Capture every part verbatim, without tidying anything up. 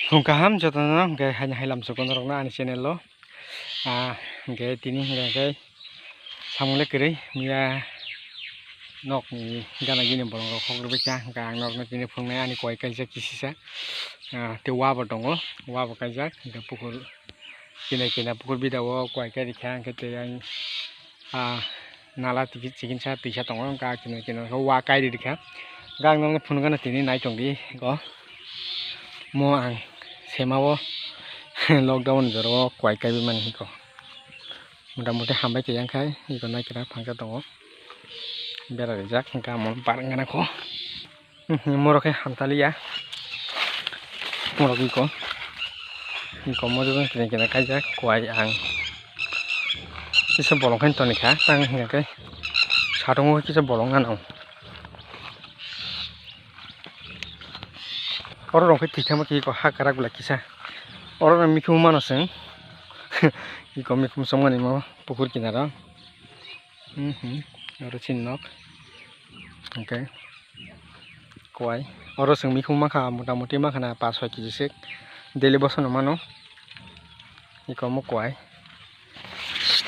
Phung kaham jotono, hwnkhe haino hai lamsoko norokno ani channel o. Ah, hwnkhe tini hwnkhe samung le kwrwi, miya nokni gana gini borok rok hok rwbaikha, hwnkhe ang norokno tini phunuknai ani koi kaijak kisisa. Ah, tei wa bo tongo, wa bo kaijak, hwnkhe pukur kinai kinai pukur bida o koi kai rikha, hwnkhe tei ang, ah, nala tiki-, chikinsa twisa tongo, hwnkhe ah kinai kinai khe wa kai ri rikha. Hwnkhe ang norokno phunukgana tini nai tongdi, hwnkhe mo ang sema o lockdown ni jora o koi kaiwi mani hwnkhe. Mota moti hambai khe yang khai, iko naikhe phangsa tongo. Bera rijak, hwnkhe amo barang gana kho. Morok khe hamtaliya. Morok iko. Iko mojo kene kene kaijak, kowai ang. Kisa bolong khe toni kha, tang hwnkhe satungo kisa bolong nang. Oro rong khe thikma khe iko ha kwrak bwla kisa. Oro rong mikhum mano chwng. Iko mikhum songmani mo pukur kinaro. Mhm. Oro chini nok. Hwnkhe kowai. Oro chwng mikhum mankha, mota moti mankha na pas soi kg sek. Daily bosono mano. Iko omo kowai.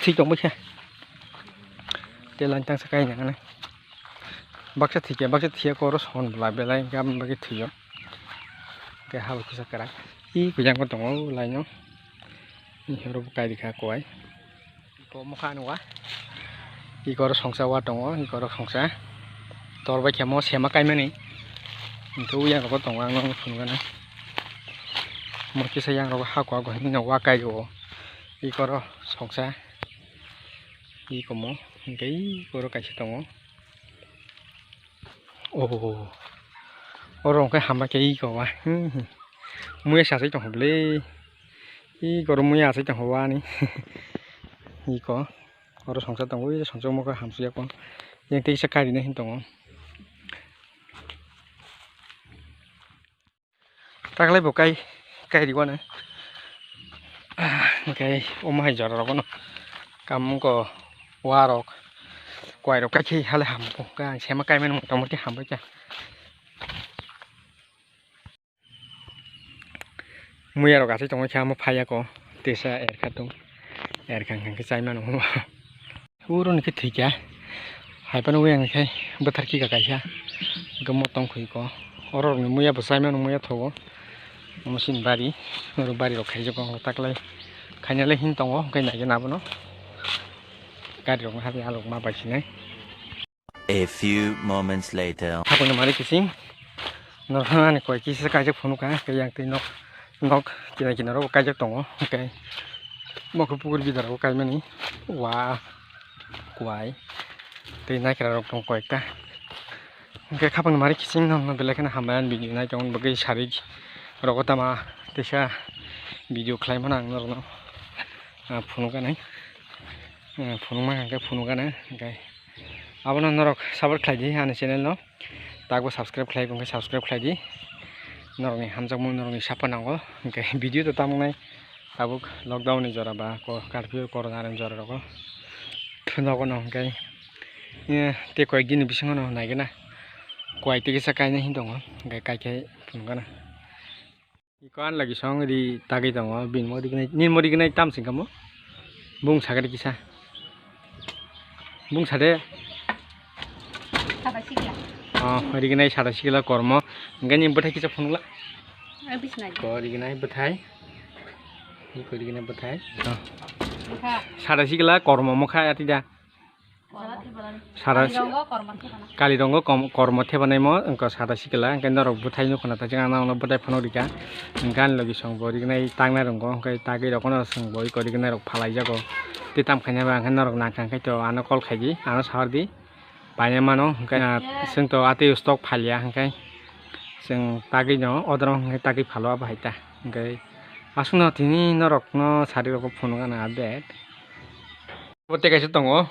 Thwi tongbaikha. Tei lang tangsa kainwi nangani. Baksa thwikha, baksa thwikha khe oro son bwla belai hwnkhe aboni bagwi thwio. Hwnkhe habo kisa kwrak. Ee, kujangbo tongo o line o. Ee, oro bo kai rikha kowai. Iko mokha ani wa. Iko oro songsa wa tongo, iko oro songsa. Tor bai khe mo sema kaimani. Hwnkhe o yang rogo tongo, ang nono phunukgana. Mo kisa yang rogo ha kowai bo hinwi no wa kai o. Iko oro songsa. Iko mo, hwnkhe iko oro kaisa tongo. Oh. Oro hwnkhe hamba khe iko wa. Hmm, hmm. Muya sasai tongkha bwle. Iko oro muya asai tongkha wani. Iko. Oro songsa tongo, ui songsa mokhe hamsiyako. Yang teisa karinai hin tongo. Taklai bo kai, kai riwano. Hwnkhe omo hai jora rogono. Kamung ko warok, koirok kai khe hale hamko. Hwnkhe ang sema kaimani mota moti hambai kha. Muya rok asai tongwi kha, omo phaiya ko tesa erkha tung, erkha hwnkhe chaimano. Uro ni khe thwikha, hai phano yang khe bwthar khe kaisa, hwnkhe mo tong khui ko. Oro rok ni muya bo chaimano, muya thogo. Omo sini bari, oro bari rok khaijak o, taklai khainalai hin tongo, hwnkhe naikhe abono gari rok no hapni alok ma bai sinai. A few moments later. Haponi mari kising. Norokno ani koi kisa kaijak phunukha, hwnkhe yang twi nok, nok kinai kinai rogo kaijak tongo. Hwnkhe mokhe pukur bidar rogo kaimani. Wa, kwai. Tei naikra rok tongo koyekta. Hwnkhe khapang mari kising no, no belai kheno hambai ani video nai tongmani bagwi sari rogo tama teisa video khlai mano ang norokno, ah, phunukgani. Ah, phunukma hwnkhe phunukgana hwnkhe. Abono norok support khlai di ani channel no. Tabuk subscribe khlai, hwnkhe subscribe khlai di. Norokni hamjakmung, norokni support nango. Hwnkhe video to tamo wngnai. Tabuk lockdown ni jora ba ko curfew corona ni jora rogo. Nogo no hwnkhe, eh, tei koyek din ni bisingo no naigwna. Kowai tei kisa kainai hin tongo. Hwnkhe kaikhe phunukgana. Iko ani logisong ri tagwi tongo, bini mo rignai, nini mo rignai tam singkha mo? Bung sakhe kisa. Bung sade. Sada sikla. Oh, rignai sada sikla kormo. Hwnkhe nini bwthai kisa phunukla. Ai, bisnai. Ko rignai bwthai. Iko rignai bwthai. Oh. Bwthai. Sada sikla kormo mokha ati da. Sada Kali rongo kormo thebana. Kali rongo kom-, kormo thebanai mo, wngkha sada sikla, hwnkhe norok bwthai nukho na, tei ang norokno bwthai phano rikha. Hwnkhe ani logisong bo rignai tangnai rongo, hwnkhe tagwi rokno chwng bo iko rignai rok phalai jago. Tei tamo khaina ba hwnkhe norok nangkha hwnkhe to ano call khaidi, ano sawardi. Paina mano, hwnkhe, ah, chwng to atwi stock phalia, hwnkhe chwng tagwi no, odorok hwnkhe tagwi phalo abo hai ta. Hwnkhe aswkno tini norokno sari rokbo phunukgana update. Bo tei kaisa tongo.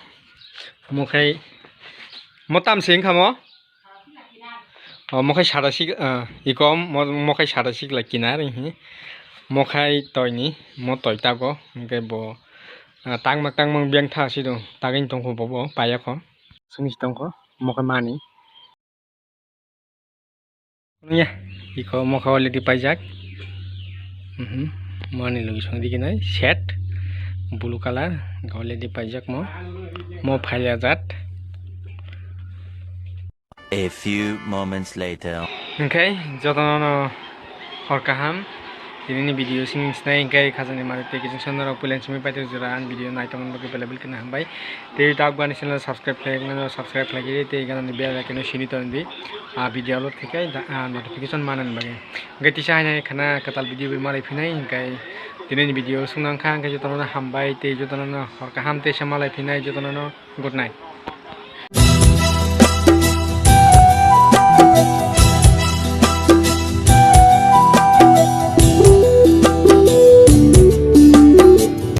Mokhai, mo tam se wngkha mo? O, mokhai sada sik, ah, iko mo-, mokhai sada sikla kinar, hi. Mokhai toini, mo toi tago, hwnkhe bo, ah, tangma tangma biyang tha si do, tagwi tongkho bobo, payakho. Sini si tongkho, mokhai mani. Ya, iko mokha already paijak. Mhm. Mani logi song digi nai set blue color already paijak mo. Mo phaila jat. A few moments later. Hingkhe jotono no hor kaham. Tini ni video sini sinai hingkhe khajani mari tei kising sonno rok pulen simi paito jora ang video nai tongmani bagwi bela belkhe hambai. Tei tak bani channel subscribe khlai mano subscribe khlai khe tei ganani bell icon sini tongdi. A video upload khe khe notification manani bagwi. Hingkhe tisa hainai khana kwtal video bai malai phinai hingkhe tini ni video sung nang kha hingkhe jotono no hambai tei jotono no hor kaham tei sa malai phinai jotono no good night.